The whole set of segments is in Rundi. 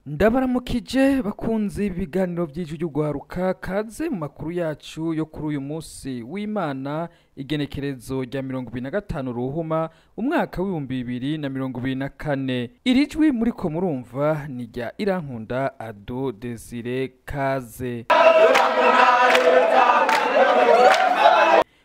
Ndabaramukije bakunzi ibiganiro by'ijwi ry'ugwaruka, kaze mu makuru yacu yo kuri uyu munsi w'Imana, igenekerezo rya 2025 ruhuma umwaka w'2024. Iri jwi muriko murumva ni rya Irankunda Ado Desire. Kaze.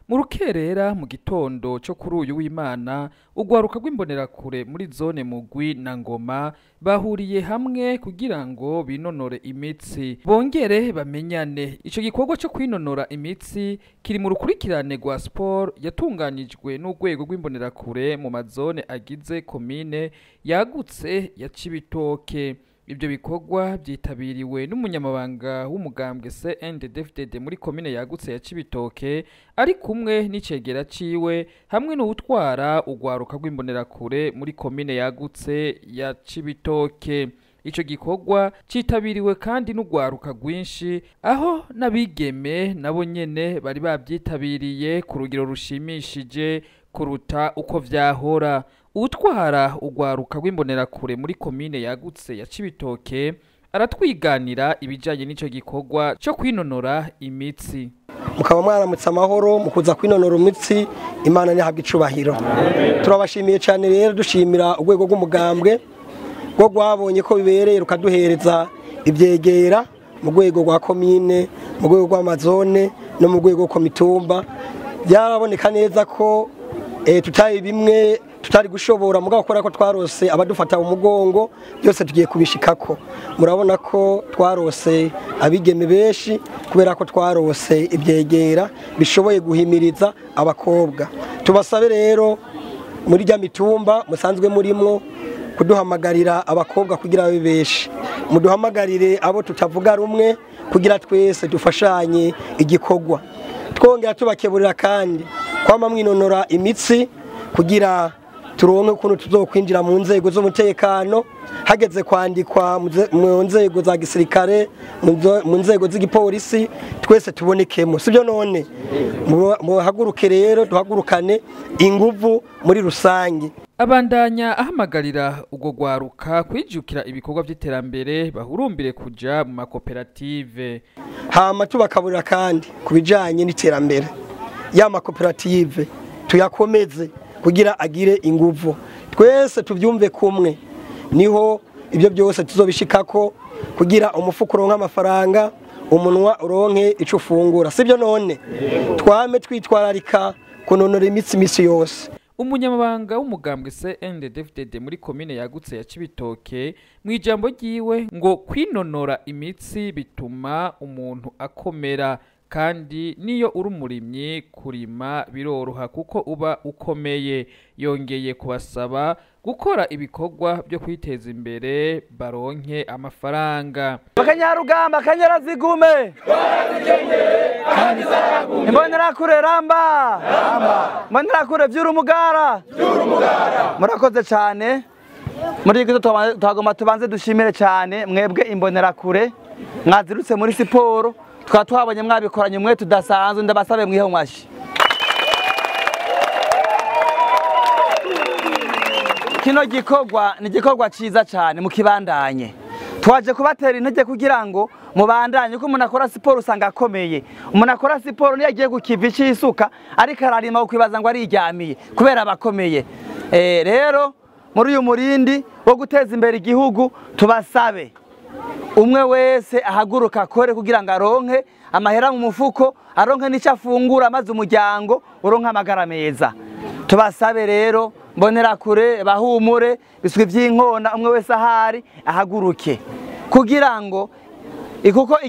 Mu rukerera mu gitondo cyo kuri uyu w'Imana, ugwaruka rw'imbonerakure muri zone Mugwi na Ngoma bahuriye hamwe kugira ngo binonore imitsi, bongere bamenyane. Ico gikorwa cyo kwinonora imitsi kiri mu rukurikirane rwa sport yatunganijwe n'urwego rw'imbonerakure mu mazone agize komine yagutse ya Cibitoke. Ibyo bikorwa byitabiriwe n'umunyamabanga w'umugambwe CNDD-FDD muri komine yagutse ya Cibitoke, ari kumwe n'icegera ciwe hamwe n'uwutwara ugwaruka rw'imbonerakure muri komine yagutse ya Cibitoke. Ico gikorwa citabiriwe kandi n'ugwaruka rwinshi, aho n'abigeme nabo nyene bari babyitabiriye ku rugero rushimishije kuruta uko vyahora. Utwara ugwaruka rw'imbonerakure muri komine yagutse ya Cibitoke aratwiganira ibijanye n'ico gikorwa cyo kwinonora imitsi. Mukaba mwaramutse amahoro mukuza kwinonora imitsi, Imana nihabwe icubahiro. Turabashimiye cyane rero, dushimira urwego rw'umugambwe rwo rwabonye ko bibereye rukaduhereza ibyegera mu rwego rwa komine, mu rwego rw'amazone no mu rwego rw'imitumba. Byaraboneka neza ko tutari bimwe tutari gushobora, mugabo kubera ko twarose abadufata mu mugongo byose tugiye kubishikako. Murabona ko twarose abigeme benshi kubera ko twarose ibyegera bishoboye guhimiriza abakobwa. Tubasabe rero muri rya mitumba musanzwe murimo kuduhamagarira abakobwa kugira babe benshi, muduhamagarire abo tutavuga rumwe kugira twese dufashanye igikorwa. Twongera tubakeburira kandi kwama mwinonora imitsi kugira turonke ukuntu tuzokwinjira mu nzego z'umutekano, hageze kwandikwa mu nzego za gisirikare, mu nzego z'igipolisi, twese tubonekemo, sibyo? None muhaguruke rero duhagurukane inguvu muri rusange. Abandanya ahamagarira ubwo gwaruka kwijukira ibikorwa by'iterambere, bahurumbire kuja mu makoperative. Hama tubakaburira kandi kubijanye n'iterambere, ya makoperative tuyakomeze kugira agire inguvu, twese tubyumve kumwe, niho ibyo byose tuzobishikako kugira umufuko uronke amafaranga, umunwa uronke ico ufungura, sibyo? None twame twitwararika kunonora imitsi imisi yose. Umunyamabanga w'umugambwe CNDD-FDD muri komine yagutse ya Cibitoke mu ijambo ryiwe ngo kwinonora imitsi bituma umuntu akomera, kandi niyo uri umurimyi kurima biroroha kuko uba ukomeye. Yongeye kubasaba gukora ibikorwa byo kwiteza imbere baronke amafaranga. Bakanyarugamba kanyarazigume imbonerakure ramba imbonerakure vy'urumugara. Murakoze cyane. Muri iki twagomba tubanze dushimire cyane mwebwe imbonerakure mwazirutse muri siporo, tukaba tuhabonye mwabikoranye umwe tudasanzwe. Ndabasabe mwihe mwashi. Kino gikorwa ni gikorwa ciza cyane, mukibandanye. Twaje kubatera intege kugira ngo mubandanye, ko umuntu akora siporo usanga akomeye. Umuntu akora siporo niyo agiye gukiva icisuka ariko ararima ukwibaza ngo arijyamiye kubera abakomeye. Rero muri uyu murindi wo guteza imbere igihugu, tubasabe umwe wese ahaguruka akore kugira ngo aronke amahera mu mufuko, aronke n'icyo afungura, maze umuryango uronke amagara meza. Tubasabe rero mbonerakure bahumure biswi by'inkona, umwe wese ahari ahaguruke kugira ngo kuko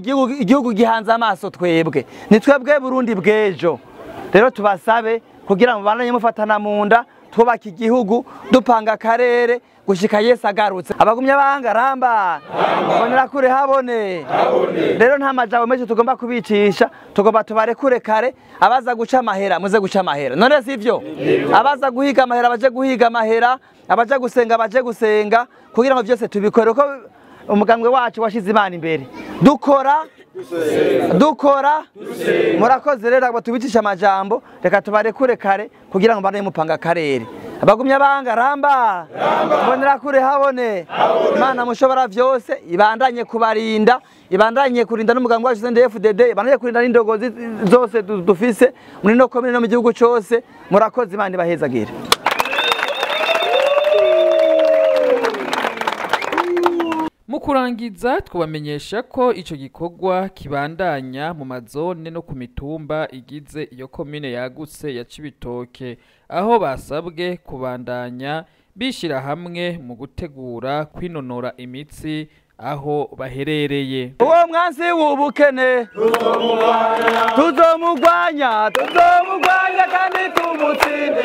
igihugu gihanze amaso twebwe, ni twebwe Burundi bw'ejo. Rero tubasabe kugira ngo mubandanye mufatana mu nda, twubaka igihugu, dupanga akarere gushika Yesu agarutse. Abagumya banga ramba, mbonera kure habone. Rero nta majambo menshi tugomba kubicisha, tugomba tubarekure kare. Abaza guca amahera muze guca amahera, none sivyo? Abaza guhiga amahera baje guhiga amahera, abaje gusenga baje gusenga, kugira ngo byose tubikore uko umugambwe wacu washize Imana imbere. Dukora dukora. Murakoze rero abo tubicisha amajambo, reka tubarekure kare kugira ngo bane mupanga karere. Abagumya banga ramba, mbonera kure habone. Imana mushobora vyose ibandanye kubarinda, ibandanye kurinda n'umugambwe wacu CNDD-FDD, ibandanye kurinda n'indogozi zose dufise muri no komine no mu gihugu cose. Murakoze, Imana ibahezagire. Mu kurangiza twabamenyesha ko ico gikorwa kibandanya mu mazone no ku mitumba igize iyo komine yagutse ya Cibitoke, aho basabwe kubandanya bishira hamwe mu gutegura kwinonora imitsi aho baherereye. Uwo mwansi w'ubukene tuzomugwanya, tuzomugwanya kandi tumutsinde.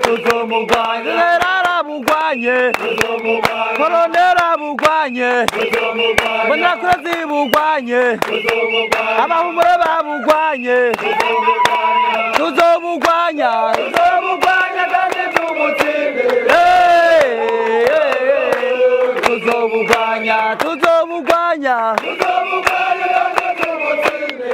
Tuzomugwanya, bugwanye, kolonera bugwanye, mbonera zibugwanye, abahumure babugwanye, tuzomugwanya, tuzomugwanya kandi tumutsinde. Tuzomugwanya, tuzomugwanya, tuzomugwanya kandi tumutsinde.